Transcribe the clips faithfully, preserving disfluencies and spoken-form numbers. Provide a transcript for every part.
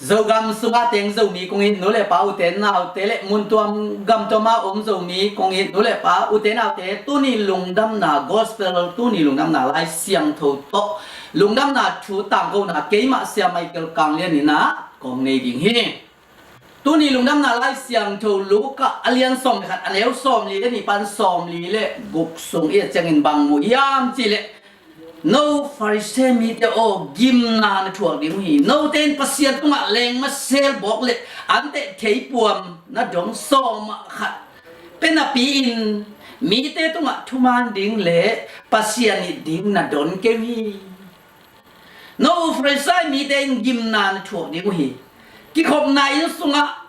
Zogam sungah teng Zomi kong it nu le pa, ute naute le muntuam gamtuam a om Zomi kong it nu le pa, ute naute, tuni lungdamna gospel, tuni lungdamna Lai Siangtho tawh lungdamna thu tangkona keimah Sia Michael Kang Lian in ah kong nei ding hi. Tuni lungdamna Lai Siangtho Luka a lian sawm le khat, a neu sawmli le nih pan sawmli le guk sung i et ciangin bang mu hiam cih leh, no Farisai mite aw, gimna na thuak ding uh hi. Note in Pasian tungah lengmasel bawk le anteh theipuam na dong sawmah khat pia napi-in mite tungah thuman ding le Pasian it ding na don kei uh hi. No Farisai mite in gimna na thuak ding uh hi. Kikhopna inn sungah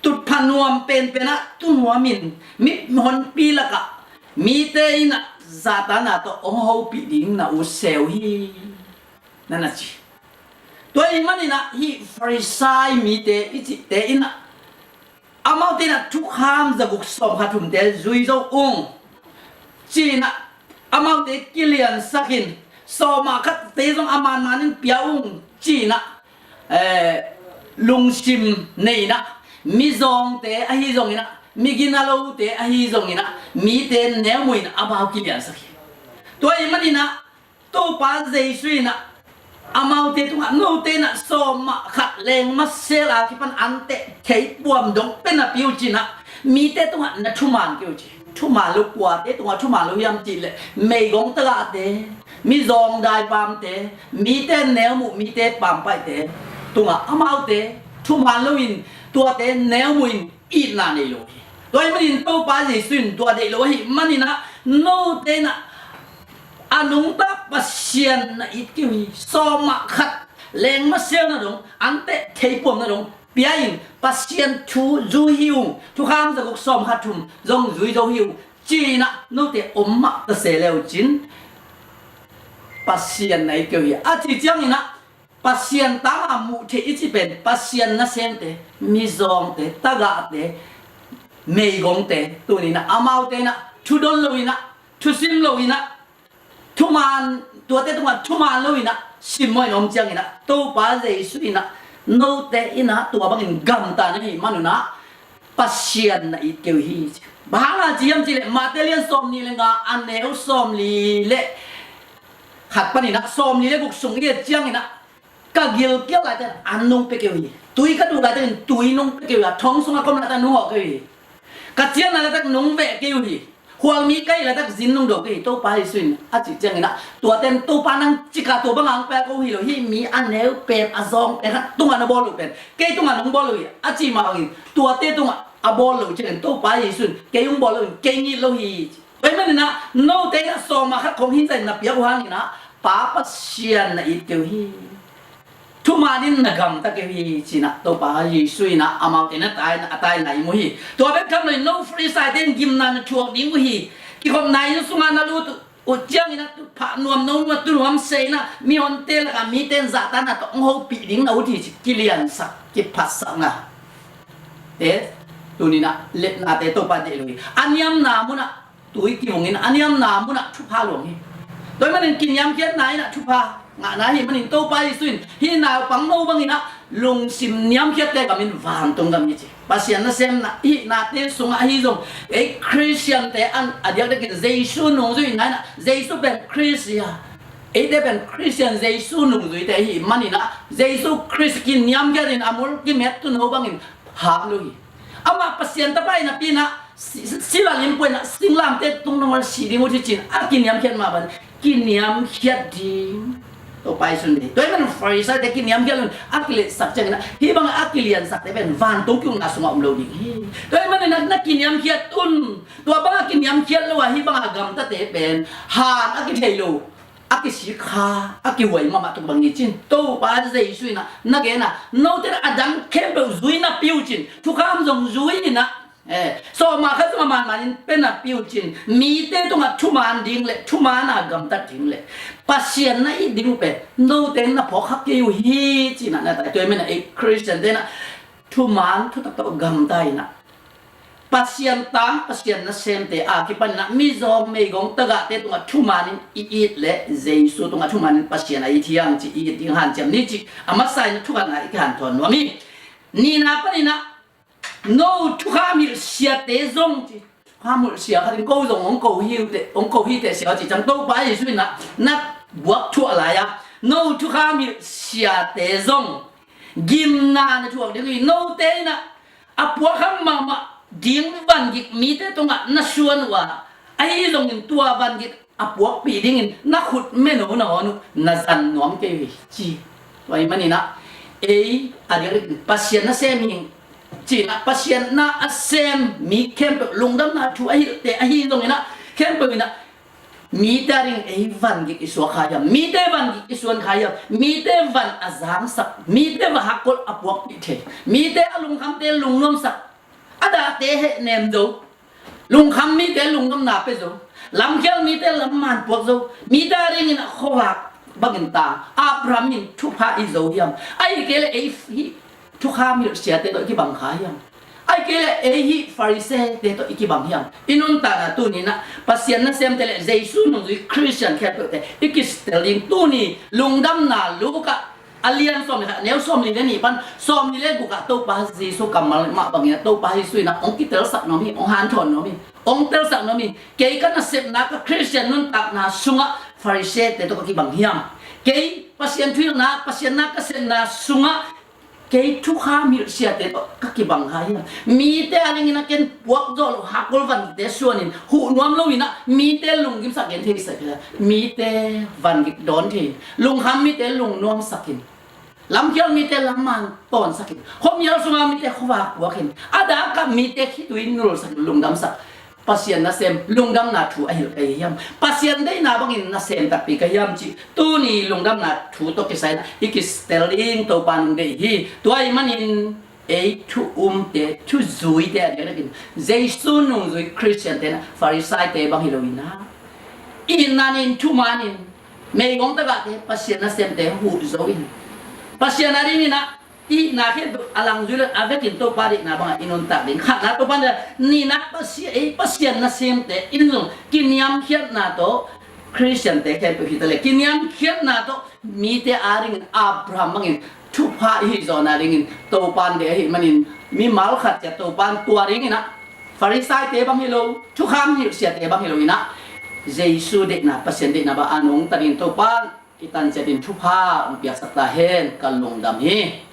tutphah nuam penpen ah tu nuamin mihonpi lakah mite in ah zahtakna tawh hong hopih ding na ut se uh hi, na na ci. Tua ahih manin ah hih Farisai mite i cihte in ah amaute in ah thukham zaguk sawmkhat thumte zui zo ung ci-in ah amaute kiliansakin, sawmah khatte zong a manmanin pia ung ci-in ah, eh, lungsim nei-in ah, mizawngte ahi zongin ah, miginalote ahi zongin ah, mite neumu-in amau kiliansak hi. Tua ahih manin ah Topa Jesu in ah amaute tungah, note in ah sawmah khat lengmasel a kipan anteh theipuam dong pia napi uh cin ah, mite tungah na thuman kei uh ci. Thuman lo kuate tungah thuman lo hiam cih leh, meigong tagahte, mizawng daipamte, mite neumu, mite pampaihte tungah amaute thuman loin, tuate neumu-in itna nei lo hi. Tua ahih manin Topa Jesu in tua deih lo ahih manin ah, note in ah a nungta Pasian na it kei uh hi. Sawmah khat lengmasel na dong, anteh theipuam na dong pia-in Pasian thu zui hi ung, thukham zaguk sawmkhat thum zong zui zo hi ung ci-in ah note om mah ta se le uh cin, Pasian na it kei uh hi, a ci ciangin ah, Pasian tanga muh theih i cih pen Pasian nasemte, mizawngte, tagahte, meigongte, tuni-in ah amaute in ah thudon lo-in ah, thusim lo-in ah, thuman, tuate tungah thuman lo-in ah simmawh in om ciangin ah, Topa Jesu in ah note in ah tua bangin gamta na hih manun ah Pasian na it kei uh hi, ci. Bang hang a ci hiam cih leh, Mate lian sawmnih le nga, a neu sawmli le khat panin ah sawmli le guk sung i et ciangin ah, ka gilkial laitak an nong pia kei uh hi. Tui ka duh laitakin tui nong pia kei uh hi. A thong sungah ka om laitak nong hawh kei uh hi. Ka cian laitak nong veh kei uh hi. Khualmi ka hih laitak zin nong dawng kei uh hi, Topa Jesu in a cih ciangin ah, tuate in, Topa, nang cika tua banga hong pia ko uh hi lo, hih mi a neu pen, a zawng pen khat tungah na bawl loh pen kei tungah nong bawl lo hi, a cih mah bangin, tuate tungah a bawl loh ciangin Topa Jesu in kei hong bawl loin kei hong it lo hi, ci. Tua ahih manin ah note in ah sawmah khat khong hi zahin na piak uh hangin ah Pa Pasian na it kei uh hi. Thuman in na gamta kei uh hi, ci-in ah Topa Jesu in ah amaute na tai, a taina i mu hi. Tua bek tham loin no Farisaite in gimna na thuak ding uh hi. Kikhopna inn sungah na lut uh ciangin ah tutphah nuam, no nuam, tu nuam se-in ah mihonte lakah mite in zahtakna tawh hong hopih ding na ut hi, ci. Kiliansak, kiphatsakna te, tuni-in ah lepnate Topa deih lo hi. A niamna munah tui kivungin, a niamna munah thupha luang hi. Tua ahih manin kiniamkhiatna in ah thupha ngahna ahih manin Topa Jesu in hih naupang no bangin ah lungsim niamkhiatte gam in vantung gam hi, ci. Pasian nasemna i hihnate sungah ahi zong, ei Khristiante an a diakdiakin Jesu nungzuihna in ah, Jesu pen Khrist hi a, eite pen Khristian Jesu nungzuite ahih manin ah Jesu Khrist kiniamkhiatin a mul kimet tu no bangin hang lo hi. Amah Pasian Tapa ahih napi-in ah si, si, sila limpuai in ah singlamteh tung dong a si ding uh hi, ci-in a kiniamkhiat mah bang kiniamkhiat ding. Topa Jesu in deih. Tua ahih manin Farisaite kiniamkhiat lo-in a kiletsak ciangin ah, hih bang a kiliansakte pen vantung ki-ukna sungah om lo ding hi. Tua ahih manin ah na kiniamkhiat un. Tua bang a kiniamkhiat lo a hih bang a gamtate pen han a kithei lo, a kisikha, a kihuai mahmah tuk bang hi, ci-in Topa Jesu in ah na gen a, note in ah a dang khempeuh zui napi uh cin, thukham zong zui in ah, eh, sawmah khat zong a manmanin pia napi uh cin, mite tungah thuman ding le thuman a gamtat ding le Pasian na it ding uh pen note in na phawk kha kei uh hi, ci-in ah na tai. Tua ahih manin ah ei Khristiante in ah thuman thutak tawh gamta in ah Pasian tang, Pasian nasemte a kipanin ah mizawng meigong tagahte tungah thumanin i it leh Jesu tungah thumanin Pasian a it hiam cih i it ding hanciam ni cih a masa in thukhatna i kihanthawn nuam hi. Nihna panin ah no thukham hilh siate zong ci, thukham hilh sia khat in ko zong hong ko hi uh teh, hong ko hi teh sia ci ciang Topa Jesu in ah na buak thuah lai-a no thukham hilh siate zong gimna na thuak ding uh hi. Note in ah a puak kham mahmah ding vangik mite tungah na suan uh a, ahi zongin tua vangik a puakpih dingin na khut meno na hawn uh na zan nuam kei uh hi ci. Tua ahih manin ah ei a diakdiakin Pasian nasem hi ing ci-in ah Pasian na a sem mi khempeuh lungdamna thu a hilhte ahi zongin ah khempeuh in ah mite a dingin ei vangik i suak kha hiam, mite vangik i suan kha hiam, mite van a zangsak, mite va hakkol a puakpih thei, mite a lungkhamte lungnuamsak, a dahte hehnem zo, lungkham mite lungnuamna pia zo, lamkhial mite lamman puak zo, mite a dingin a khuavak bangin tang Abraham in thupha i zo hiam? Ahih kei leh ei hih thukham hilh siate tawh i kibang kha hiam? Ahih kei leh ei hih Farisee-te tawh i kibang hiam? I nuntakna tuni-in ah Pasian nasemte le Jesu nungzui Khristian khempeuhte i kitel ding tuni lungdamna Luka a lian sawm le khat, a neu sawmli le nih pan sawmli le guk ah Topa Jesu kammal mah bangin ah Topa Jesu in ah hong kitelsak nuam hi, hong hanthawn nuam hi, hong telsak nuam hi. Kei ka nasepna, ka Khristian nuntakna sungah Farisee-te tawh ka kibang hiam? Kei Pasian thuhilhna, Pasian na ka sepna sungah kei thukham hilh siate tawh ka kibang kha hiam? Mite a dingin ah ken puak zawh loh hakkol vangikte suanin huh nuam loin ah mite lunggimsak gen theisak hi a, mite vangik dawn thei in, lungkham mite lungnuamsak in, lamkhial mite lamman tawnsak in, khuamial sunga mite khuavak puak in, a dak ah mite khitui nulsak in lungdamsak Pasian nasem lungdamna thu a hilh ka hi hiam? Pasian deihna bangin nasem takpi ka hiam cih tuni lungdamna thu tawh kisai-in ah i kitel ding Topa in hong deih hi. Tua ahih manin ei thu umte, thu zuite a diakdiakin Jesu nungzui Khristiante in ah Farisee-te bang hi loin ah i itna nih in thumanin meigong tagahte, Pasian nasemte huh zo in, Pasian a dingin ah i itna khempeuh a lang zui lo-in a vekin Topa deihna bangah i nuntak ding. Khatna, Topa in ah, nihna, Pasian, ei Pasian nasemte in zong kiniamkhiatna tawh Khristiante khempeuh hi ta leh kiniamkhiatna tawh mite a dingin Abraham bangin thupha i hih zawhna dingin Topa in deih ahih manin mimal khat ciat Topa in tua dingin ah Farisee-te bang hi lo, thukham hilh siate bang hi loin ah Jesu deihna, Pasian deihna bang a nungta dingin Topa in i tan ciatin thupha hong piaksak ta hen. Ka lungdam hi.